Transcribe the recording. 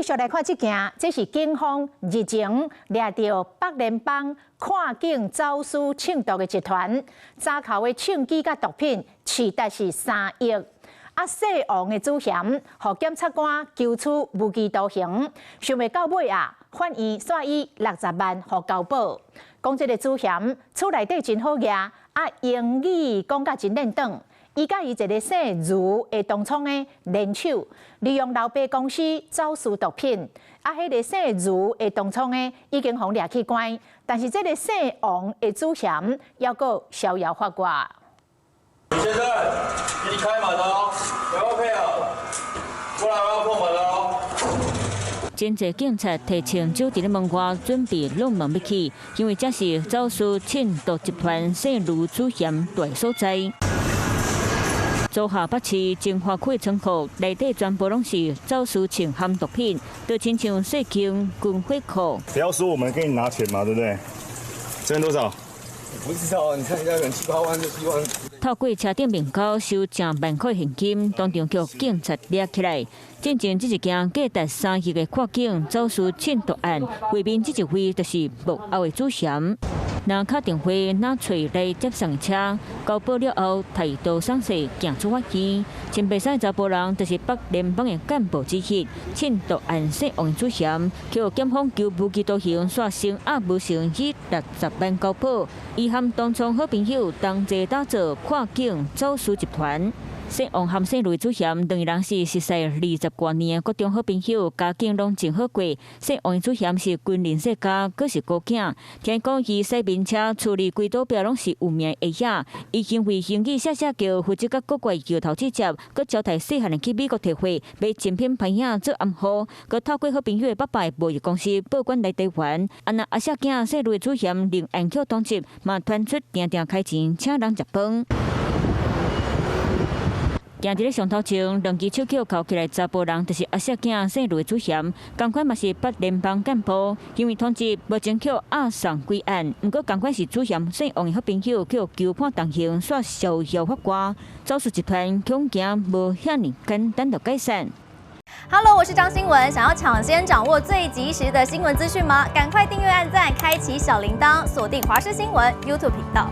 續來看這件，這是警方日前掠著北聯邦跨境走私銃毒的集團，查扣的槍支佮毒品，市值是3億。啊，姓王的主嫌，予檢察官求處無期徒刑，想袂到尾啊，法院煞以60萬予交保。講這个主嫌厝內底真好額，啊，英語講甲真輪轉。伊佮伊一个姓盧的同窗的聯手，利用老爸公司走私毒品。啊，彼个姓盧的同窗的已經予掠去關，但是這个姓王的主嫌猶閣逍遙法外。李先生，給你開門哦，不要配合，過來我要破門哦。真濟警察提槍守佇咧門外，準備挵門欲去，因為這是走私銃毒集團姓盧主嫌蹛所在。祖下北市彰化區倉庫內底全部攏是走私槍和毒品，就親像細間軍火庫。不要說我們給你拿錢嘛，對不對？這邊多少？不知道，你看一下，可能七八萬就7萬。透過車頂面溝收成萬塊現金，當場予警察掠起來。進前這一件價值3億的跨境走私銃毒案，畫面這一位就是幕後的主嫌。人敲電話，若揣來接送車，交保了後，態度鬆勢行出法院。穿白衫的查埔人就是北聯邦的幹部之一，銃毒案姓王主嫌，予檢方求無期徒刑，煞聲押無成，以60萬交保。伊和同窗好朋友同齊打造跨境走私集團。姓王和姓盧主嫌兩个人是熟似20多年的國中好朋友，家境攏真好過。姓王主嫌是軍人世家，閣是孤囝。聽講伊駛名車，厝裡規堵壁攏是有名的畫。伊因為英語寫寫叫，負責佮國外搖頭子接，閣招待細漢的去美國提貨，買精品牌仔做暗號，閣透過好朋友的爸爸的貿易公司報關來台灣。啊若阿舍囝姓盧的主嫌另案予通緝，嘛傳出定定開錢請人食飯。行佇咧上頭前，兩支手銬銬起來，查埔人就是阿舍囝姓盧的主嫌，仝款嘛是北聯邦幹部，因為通緝目前予押送歸案，毋過仝款是主嫌姓王的好朋友，予求判重刑，煞逍遙法外，走私集團恐驚無遐爾簡單就解散。 Hello，我是張新聞，想要搶先掌握最及時的新聞資訊嗎？趕快訂閱、按讚、開啟小鈴鐺，鎖定華視新聞 YouTube 頻道。